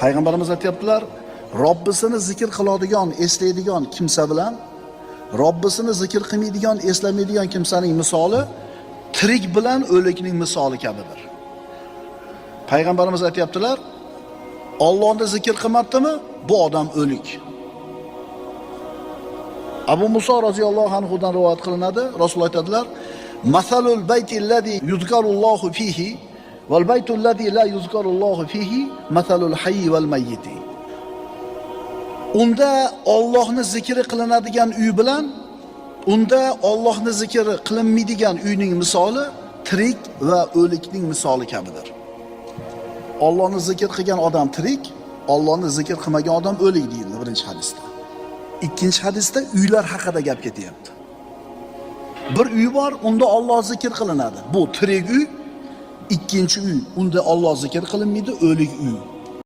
Payg'ambarimiz aytyaptilar, Robbisini zikr qiladigan, eslaydigan kimsa bilan Robbisini zikr qilmaydigan, eslamaydigan kimsaning misoli tirik bilan o'likning misoli kabidir. Payg'ambarimiz aytyaptilar, Allohni zikr qilmabdimi? Bu odam o'lik. Abu Musa roziyallohu anhu dan rivoyat qilinadi. Rasululloh aytadilar: "Masalul baytillazi yuzkarullohu fihi val baytullazi la yuzkarullohu fihi masalul hayyi val mayyiti." Unda Allohni zikri qilinadigan uy bilan unda Allohni zikri qilinmaydigan uyning misoli tirik va o'likning misoli kabidir. Allohni zikr qilgan odam tirik, Allohni zikr qilmagan odam o'lik deyildi birinchi hadisda. Ikkinchi hadisda uylar haqida gap ketyapti. Bir uy bor, unda Alloh zikr qilinadi. Bu tirik uy. Ikkinchi uy, unda Alloh zikr qilinmaydi, o'lik uy.